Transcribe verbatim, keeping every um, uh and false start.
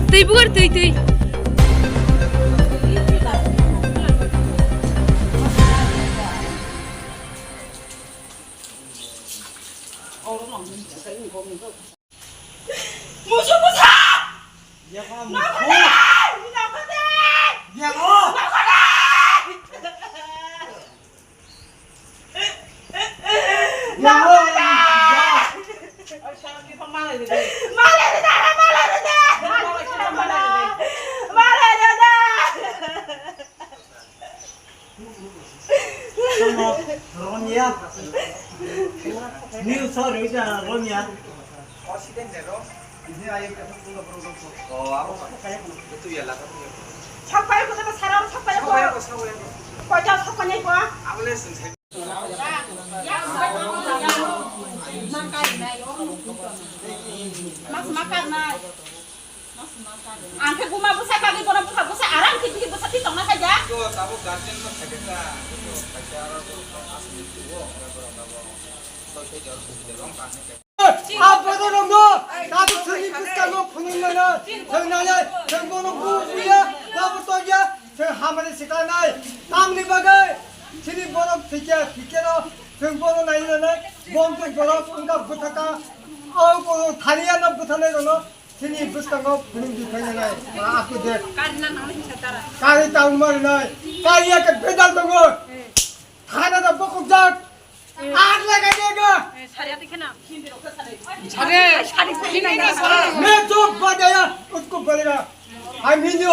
Twi bugar twi twi. Musu musa! Yako, musu. Nokole! Nokole! Yako! Nokole! Yako! Nokole! Malai rida, malai rida! Malai rida! Tamo, Romia. New sorry, ita Romia. Oh, amo. Itu ya lah. Sapai ko, sapai ko, sapai ko. Koi jao sapai ko. Amo le sing sai. Mas makan nai. Ang khe buma bwsa kagwi bono bupha bwsa aram khe bihik bwsa thwi tongna khaija. Iko tabuk guardian no khaikha ta, iko khaikha aro to asli tuo, ore borok abo. Soi soi jor soi jor rong kha. Abo to rong no, tabuk sini bwskango phunung mano, thang nai, thang bono bu buya, tabuk to ya, thang hamari sikla nai, tamni bagwi, sini borok thikya, thikya no, thang bono nai nai, bom thang borok wngkha bwthaka, au ko thaniya no bwthanai rok no, Chini bwskango phunuk di phainai, ma up to date. Kari na nang hinsa tara. Kari tang ma rinai. Kari ya ke bedal tongo. Thana da bokok jak. Ar lagai dega. Sari ati khena. Sari, sari khena. Me jog badaya, usko badaya. I'm Hindi.